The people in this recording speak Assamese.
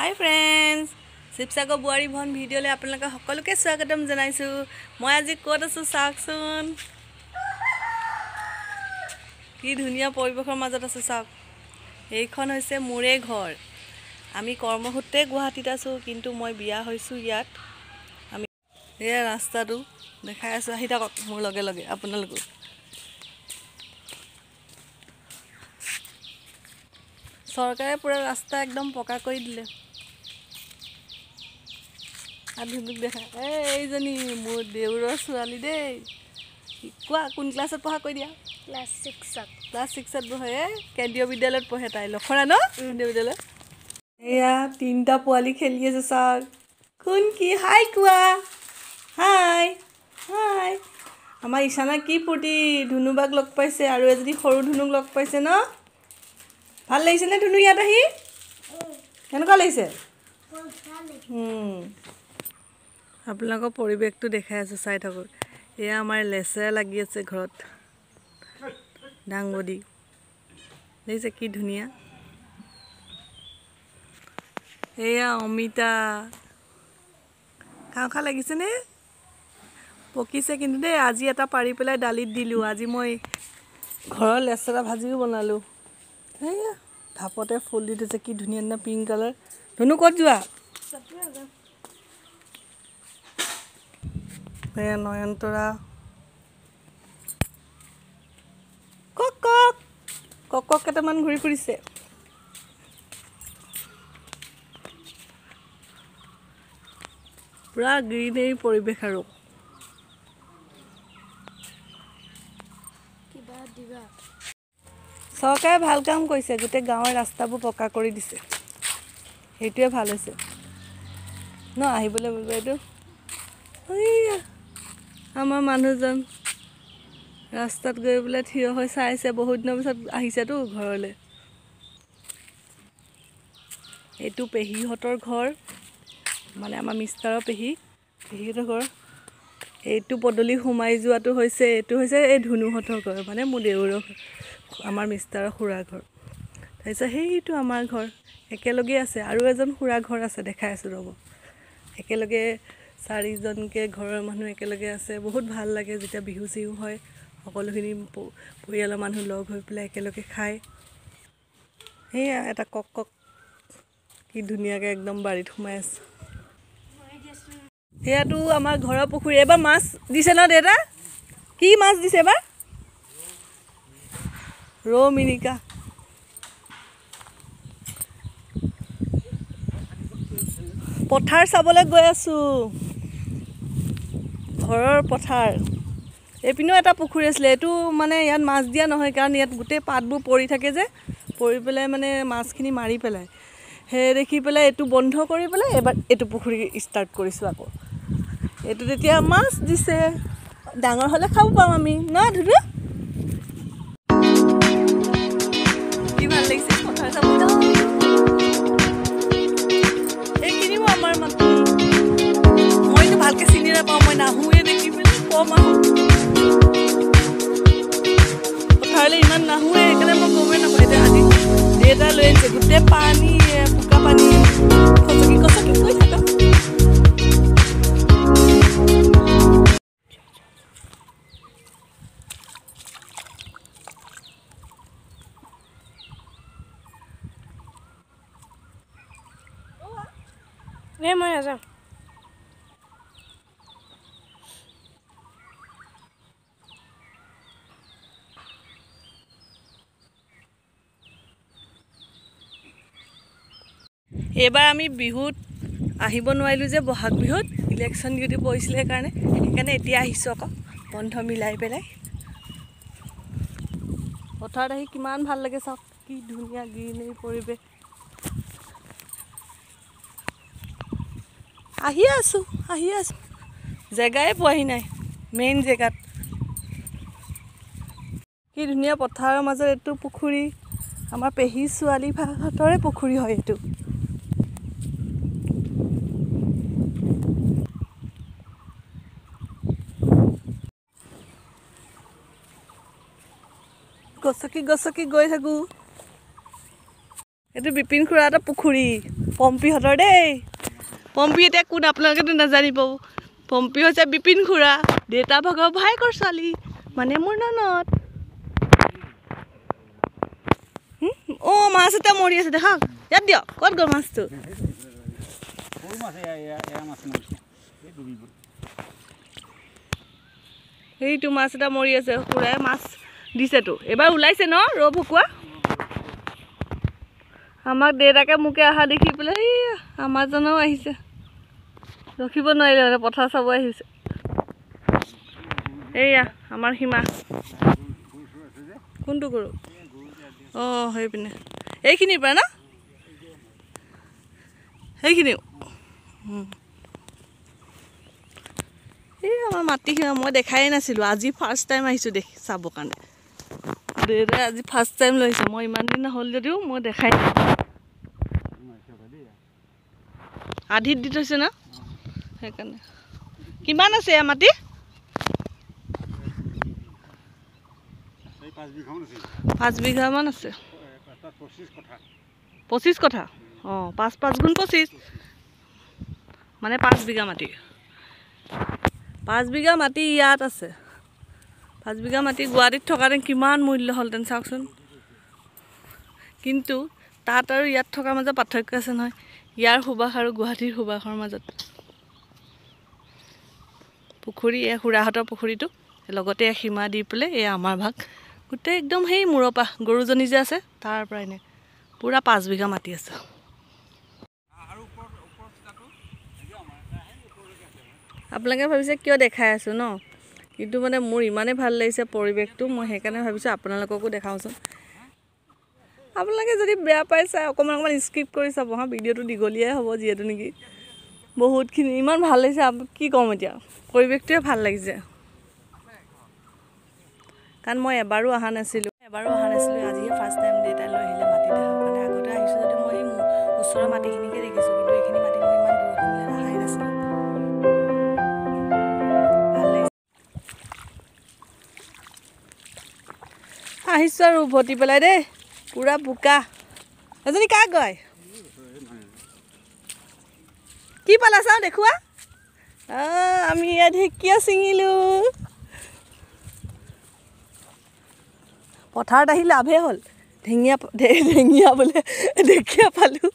হাই ফ্ৰেণ্ডছ, শিৱসাগৰ বোৱাৰী ভন ভিডিঅ'লৈ আপোনালোকে সকলোকে স্বাগতম জনাইছোঁ। মই আজি ক'ত আছোঁ চাওকচোন, কি ধুনীয়া পৰিৱেশৰ মাজত আছোঁ চাওক। এইখন হৈছে মোৰে ঘৰ। আমি কৰ্মসূত্ৰে গুৱাহাটীত আছোঁ, কিন্তু মই বিয়া হৈছোঁ ইয়াত। আমি এয়া ৰাস্তাটো দেখাই আছোঁ, আহি থাকক মোৰ লগে লগে আপোনালোকো। চৰকাৰে পূৰা ৰাস্তা একদম পকা কৰি দিলে। আৰু ধুনুক দেখা, এইজনী মোৰ দেউৰৰ ছোৱালী দেই। কোৱা, কোন ক্লাছত পঢ়া কৈ দিয়া? ক্লাছ ছিক্সত। ক্লাছ ছিক্সত পঢ়ে, কেন্দ্ৰীয় বিদ্যালয়ত পঢ়ে তাই, লখৰা ন কেন্দ্ৰীয় বিদ্যালয়। এয়া তিনিটা পোৱালি খেলি আছে চাওক। কোন কি? হাই কোৱা, হাই হাই। আমাৰ ঈশানা কি ফূৰ্তি, ধুনুবাক লগ পাইছে আৰু এজনী সৰু ধুনুক লগ পাইছে ন। ভাল লাগিছেনে ধুনু ইয়াত আহি? কেনেকুৱা লাগিছে? আপোনালোকৰ পৰিৱেশটো দেখাই আছোঁ, চাই থাকক। এয়া আমাৰ লেচেৰা লাগি আছে ঘৰত, দাংবডি দেখিছে কি ধুনীয়া। এয়া অমিতা খাওঁ খা লাগিছেনে? পকিছে কিন্তু দেই। আজি এটা পাৰি পেলাই দালিত দিলোঁ। আজি মই ঘৰৰ লেচেৰা ভাজিও বনালোঁ। সেয়া ঢাপতে ফুল দি থৈছে, কি ধুনীয়া ধুনীয়া পিংক কালাৰ। ধুনু ক'ত যোৱা? এয়া নয়নতৰা। কক কক কক কক কেইটামান ঘূৰি ফুৰিছে। পূৰা গ্ৰীনেৰী পৰিৱেশ আৰু। চৰকাৰে ভাল কাম কৰিছে, গোটেই গাঁৱৰ ৰাস্তাবোৰ পকা কৰি দিছে, সেইটোৱে ভাল হৈছে ন। আহিবলৈ এইটো আমাৰ মানুহজন ৰাস্তাত গৈ পেলাই থিয় হৈ চাইছে, বহুত দিনৰ পিছত আহিছেতো ঘৰলৈ। এইটো পেহীহঁতৰ ঘৰ, মানে আমাৰ মিষ্টাৰৰ পেহীহঁতৰ ঘৰ। এইটো পদূলি সোমাই যোৱাটো হৈছে, এইটো হৈছে এই ধুনুহঁতৰ ঘৰ, মানে মোৰ দেউৰৰ, আমাৰ মিষ্টাৰৰ খুৰা ঘৰ। তাৰপিছত সেইটো আমাৰ ঘৰ, একেলগে আছে। আৰু এজন খুৰা ঘৰ আছে, দেখাই আছোঁ ৰ'ব। একেলগে চাৰিজনকৈ ঘৰৰ মানুহ একেলগে আছে। বহুত ভাল লাগে যেতিয়া বিহু চিহু হয়, সকলোখিনি পৰিয়ালৰ মানুহ লগ হৈ পেলাই একেলগে খায়। সেয়া এটা কক কক কি ধুনীয়াকৈ একদম বাৰীত সোমাই আছে। সেয়াটো আমাৰ ঘৰৰ পুখুৰী। এবাৰ মাছ দিছে ন দেউতা? কি মাছ দিছে এবাৰ? ৰৌ মিৰিকা। পথাৰ চাবলৈ গৈ আছোঁ, ঘৰৰ পথাৰ। এইপিনেও এটা পুখুৰী আছিলে, এইটো মানে ইয়াত মাছ দিয়া নহয়, কাৰণ ইয়াত গোটেই পাতবোৰ পৰি থাকে যে, পৰি পেলাই মানে মাছখিনি মাৰি পেলায়। সেই দেখি পেলাই এইটো বন্ধ কৰি পেলাই এবাৰ এইটো পুখুৰী ষ্টাৰ্ট কৰিছোঁ আকৌ। এইটো তেতিয়া মাছ দিছে, ডাঙৰ হ'লে খাব পাম আমি ন ধুনু? কি ভাল লাগিছে পথাৰ চাব। এইখিনিও আমাৰ মাটি, মইতো ভালকৈ চিনি নাপাওঁ, মই নাহোৱে দেখি পেলাই কম আহোঁ পথাৰলৈ, ইমান নাহোৱে, সেইকাৰণে মই গমেই নাপাওঁ। এতিয়া আজি দেউতা লৈ আনিছে, গোটেই পানী বোকা পানী খচকি খচকি গৈ থাকা। মই নাযাওঁ। এইবাৰ আমি বিহুত আহিব নোৱাৰিলোঁ যে, বহাগ বিহুত ইলেকশ্যন ডিউটি পৰিছিলে কাৰণে, সেইকাৰণে এতিয়া আহিছোঁ আকৌ বন্ধ মিলাই পেলাই। পথাৰত আহি কিমান ভাল লাগে চাওক, কি ধুনীয়া গ্ৰীনেৰী পৰিৱেশ। আহিয়ে আছোঁ, আহিয়ে আছোঁ, জেগাই পোৱাহি নাই মেইন জেগাত। কি ধুনীয়া পথাৰৰ মাজত এইটো পুখুৰী, আমাৰ পেহী ছোৱালী ভাতৰে পুখুৰী হয় এইটো। গছকি গছকি গৈ থাকোঁ। এইটো বিপিন খুৰাহঁতৰ পুখুৰী, পম্পীহঁতৰ দেই। পম্পী এতিয়া কোন আপোনালোকেতো নাজানিব। পম্পী হৈছে বিপিন খুৰা, দেউতা ভাগৰ ভায়েকৰ ছোৱালী, মানে মোৰ ননদ। অঁ, মাছ এটা মৰি আছে দেখাওক, ইয়াত দিয়ক। ক'ত গ'ল মাছটো? সেইটো মাছ এটা মৰি আছে, খুৰাই মাছ দিছেতো। এইবাৰ ওলাইছে ন ৰৌ ভকুৱা? আমাক দেউতাকে মোকে অহা দেখি পেলাই এই আমাজনেও আহিছে, ৰখিব নোৱাৰিলে মানে পথাৰ চাব আহিছে। এইয়া আমাৰ সীমা। কোনটো গৰু? অঁ, সেইপিনে এইখিনিৰ পৰা ন? সেইখিনিও এই আমাৰ মাটি সীমা মই দেখাই নাছিলোঁ, আজি ফাৰ্ষ্ট টাইম আহিছোঁ দেখি চাবৰ কাৰণে। দেউতাই আজি ফাৰ্ষ্ট টাইম লৈ আহিছে, মই ইমান দিন হ'ল যদিও মই দেখাই। আধিত দি থৈছে ন সেইকাৰণে। কিমান আছে এয়া মাটি? 5 বিঘামান আছে। 25 কঠা? অঁ, 5 5 গুণ 25, মানে 5 বিঘা মাটি। 5 বিঘা মাটি ইয়াত আছে। 5 বিঘা মাটি গুৱাহাটীত থকাহেঁতেন কিমান মূল্য হ'লহেঁতেন চাওকচোন। কিন্তু তাত আৰু ইয়াত থকাৰ মাজত পাৰ্থক্য আছে নহয়, ইয়াৰ সুবাস আৰু গুৱাহাটীৰ সুবাসৰ মাজত। পুখুৰী, এই খুৰাহঁতৰ পুখুৰীটো লগতে সীমা দি পেলাই এয়া আমাৰ ভাগ গোটেই একদম সেই মূৰৰ পৰা গৰুজনী যে আছে তাৰ পৰা এনে পূৰা 5 বিঘা মাটি আছে। আপোনালোকে ভাবিছে কিয় দেখাই আছোঁ ন, কিন্তু মানে মোৰ ইমানেই ভাল লাগিছে পৰিৱেশটো, মই সেইকাৰণে ভাবিছোঁ আপোনালোককো দেখাওঁচোন। আপোনালোকে যদি বেয়া পাই চাই অকণমান অকণমান স্কিপ কৰি চাব হা, ভিডিঅ'টো দীঘলীয়াই হ'ব যিহেতু নেকি বহুতখিনি ইমান ভাল লাগিছে, কি ক'ম এতিয়া, পৰিৱেশটোৱে ভাল লাগিছে। কাৰণ মই এবাৰো অহা নাছিলোঁ, আজিহে ফাৰ্ষ্ট টাইম দেউতাই লৈ আহিলে মাটি দেখাব কাৰণে। আগতে আহিছোঁ যদিও মই এই ওচৰৰ মাটিখিনিকে দেখিছোঁ, কিন্তু এইখিনি মাটি মই ইমান দূৰখিনিলৈ অহাই নাছিলোঁ। ভাল লাগিছে। আহিছোঁ আৰু উভতি পেলাই দেই, পূৰা বোকা। এজনী কাক গয় কি পালা চাওঁ দেখুওৱা। আমি ইয়াত ঢেকীয়া ছিঙিলোঁ। পথাৰত আহি লাভেই হ'ল, ঢেঙীয়া ঢেঙীয়া বোলে ঢেকীয়া পালোঁ।